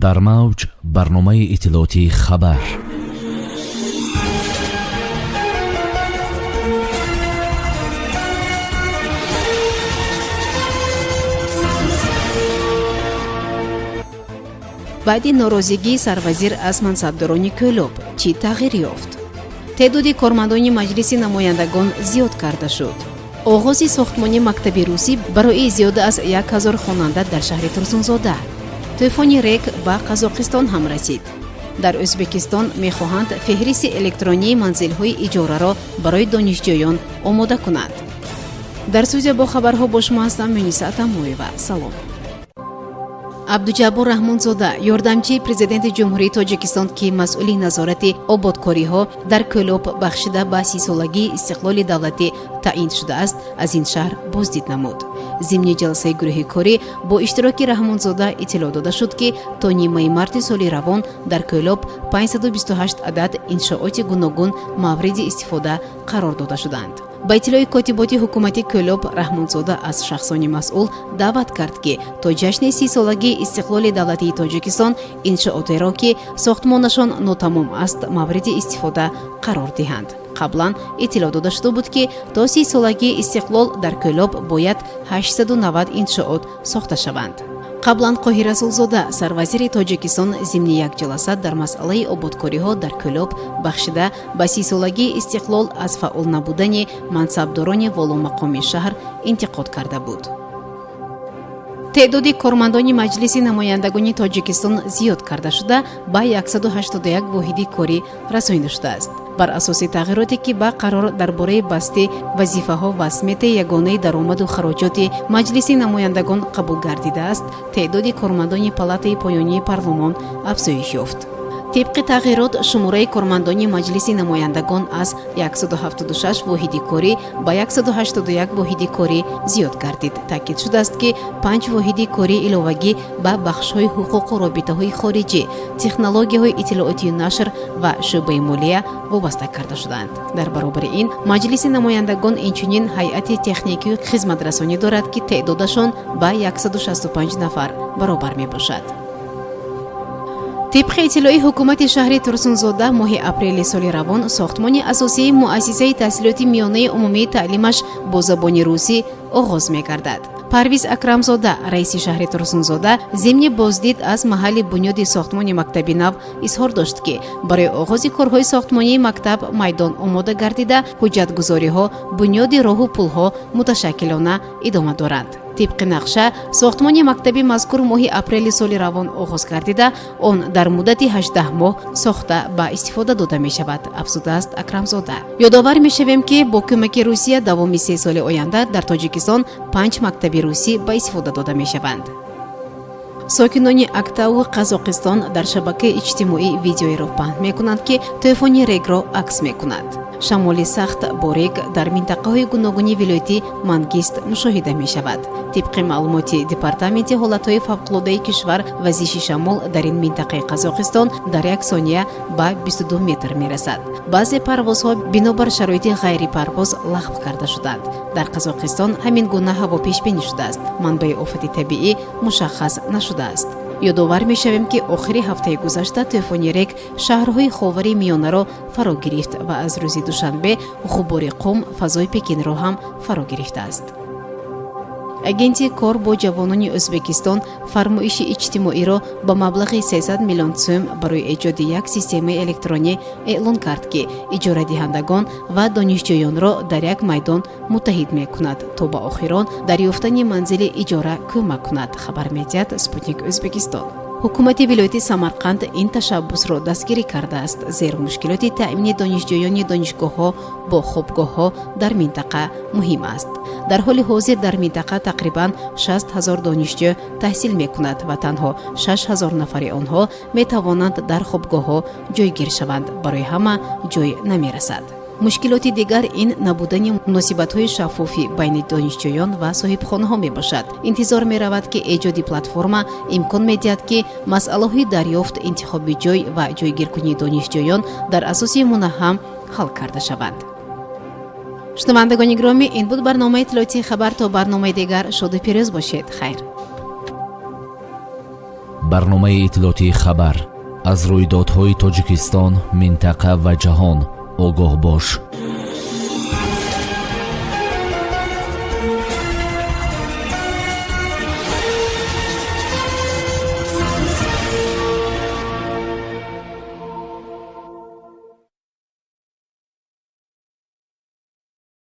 Дар мавҷ барномаи иттилоотии «Хабар». Баъди норозигии сарвазир аз мансабдорони Кӯлоб чӣ тағйир ёфт? Теъдоди кормандони Маҷлиси намояндагон зиёд карда шуд. Оғози сохтмони мактаби русӣ барои зиёда аз 1000 хонанда дар шаҳри Турсунзода. Тӯфони Рек ба Қазоқистон ҳам расид. Дар Ӯзбекистон мехоҳанд феҳристи электронии манзилҳои иҷораро барои донишҷӯён омода кунанд. Дар студия бо хабарҳо бо шумо ҳастам Муниса Атамоева. Салом. Абдуҷаббор Раҳмонзода, ёрдамчии президенти Ҷумҳурии Тоҷикистон, ки масъули назорати ободкориҳо дар Кӯлоб бахшида ба 30-солагии истиқлоли давлатӣ таъин шудааст, аз ин шаҳр боздид намуд. Зимни ҷаласаи гурӯҳи корӣ бо иштироки Раҳмонзода иттилоъ дода шуд, ки то нимаи марти соли равон дар Кӯлоб 528 адад иншооти гуногун мавриди истифода қарор дода шуданд. Ба иттилои котиботи ҳукумати Кӯлоб, Раҳмонзода аз шахсони масъул даъват кард, ки то ҷашни 30-солагии истиқлоли давлатии Тоҷикистон иншоотеро, ки сохтмонашон нотамом аст, мавриди истифода қарор диҳанд. Қаблан иттилоъ дода шуда буд, ки то 30-солагии истиқлол дар Кӯлоб бояд 890 иншоот сохта шаванд. Қаблан Қоҳир Расулзода, сарвазири Тоҷикистон, зимни як ҷаласа дар масъалаи ободкориҳо дар Кӯлоб бахшида ба 30-солагии истиқлол аз фаъол набудани мансабдорони воломақоми шаҳр интиқод карда буд. Теъдоди кормандони Маҷлиси намояндагони Тоҷикистон зиёд карда шуда, ба 181 воҳиди корӣ расонида шудааст. Бар асоси тағйироте, ки ба қарор дар бораи басти вазифаҳо ва сметаи ягонаи даромаду хароҷоти Маҷлиси намояндагон қабул гардидааст, теъдоди кормандони палатаи поёнии парлумон афзоиш ёфт. Тибқи тағйирот, шумораи кормандони Маҷлиси намояндагон аз 176 воҳиди корӣ ба 181 воҳиди корӣ зиёд гардид. Таъкид шудааст, ки панҷ воҳиди корӣ иловагӣ ба бахшҳои ҳуқуқу робитаҳои хориҷӣ, технологияҳои иттилоотию нашр ва шӯъбаи молия вобаста карда шуданд. Дар баробари ин, Маҷлиси намояндагон инчунин ҳайати техникию хизматрасонӣ дорад, ки теъдодашон ба 165 нафар баробар мебошад. Тибқи иттилои ҳукумати шаҳри Турсунзода, моҳи апрели соли равон сохтмони асосии муассисаи таҳсилоти миёнаи умумии таълимаш бо забони русӣ оғоз мегардад. Парвиз Акрамзода, раиси шаҳри Турсунзода, зимни боздид аз маҳалли бунёди сохтмони мактаби нав изҳор дошт, ки барои оғози корҳои сохтмонии мактаб майдон омода гардида, ҳуҷҷатгузориҳо, бунёди роҳу пулҳо муташаккилона идома доранд. Тибқи нақша, сохтмони мактаби мазкур моҳи апрели соли равон оғоз гардида, он дар муддати 18 моҳ сохта ба истифода дода мешавад, афзудааст Акрамзода. Ёдовар мешавем, ки бо кӯмаки Русия давоми 3 соли оянда дар Тоҷикистон панҷ мактаби русӣ ба истифода дода мешаванд. Сокинони Актау, Қазоқистон, дар шабакаи иҷтимоӣ видеоеро паҳн мекунанд, ки тӯфони Регро акс мекунад. Шамоли сахт бо рег дар минтақаҳои гуногуни вилояти Мангист мушоҳида мешавад. Тибқи маълумоти департаменти ҳолатҳои фавқулодаи кишвар, вазиши шамол дар ин минтақаи Қазоқистон дар як сония ба 22 метр мерасад. Баъзе парвозҳо бинобар шароити ғайрипарвоз лағв карда шуданд. Дар Қазоқистон ҳамин гуна ҳаво пешбинӣ шудааст. Манбаи офати табиӣ мушаххас нашудааст. Ёдовар мешавем, ки охири ҳафтаи гузашта тӯфони Рек шаҳрҳои Ховари Миёнаро фаро гирифт ва аз рӯзи душанбе ғубори қум фазои Пекинро ҳам фаро гирифтааст. Агентии кор бо ҷавонони Ӯзбекистон фармоиши иҷтимоиро ба маблағи 300 миллион сӯм барои эҷоди як системаи электронӣ эълон кард, ки иҷорадиҳандагон ва донишҷӯёнро дар як майдон муттаҳид мекунад, то ба охирон дар ёфтани манзили иҷора кӯмак кунад, хабар медиҳад «Спутник Ӯзбекистон». Ҳукумати вилояти Самарқанд ин ташаббусро дастгирӣ кардааст, зеро мушкилоти таъмини донишҷӯёни донишгоҳҳо бо хобгоҳҳо дар минтақа муҳим аст. Дар ҳоли ҳозир дар минтақа тақрибан 60 ҳазор донишҷӯ таҳсил мекунад ва танҳо 6 ҳазор нафари онҳо метавонанд дар хобгоҳҳо ҷойгир шаванд. Барои ҳама ҷой намерасад. Мушкилоти дигар ин набудани муносибатҳои шаффофӣ байни донишҷӯён ва соҳибхонаҳо мебошад. Интизор меравад, ки эҷоди платформа имкон медиҳад, ки масъалаҳои дарёфт, интихоби ҷой ва ҷойгиркунии донишҷӯён дар асоси мунаҳам ҳал карда шаванд. Шунавандагони гиромӣ, ин буд барномаи иттилоотии «Хабар». То барномаи дигар шоду пирӯз бошед. Хайр. Барномаи иттилоотии «Хабар». Аз рӯйдодҳои Тоҷикистон, минтақа ва ҷаҳон огоҳ бош.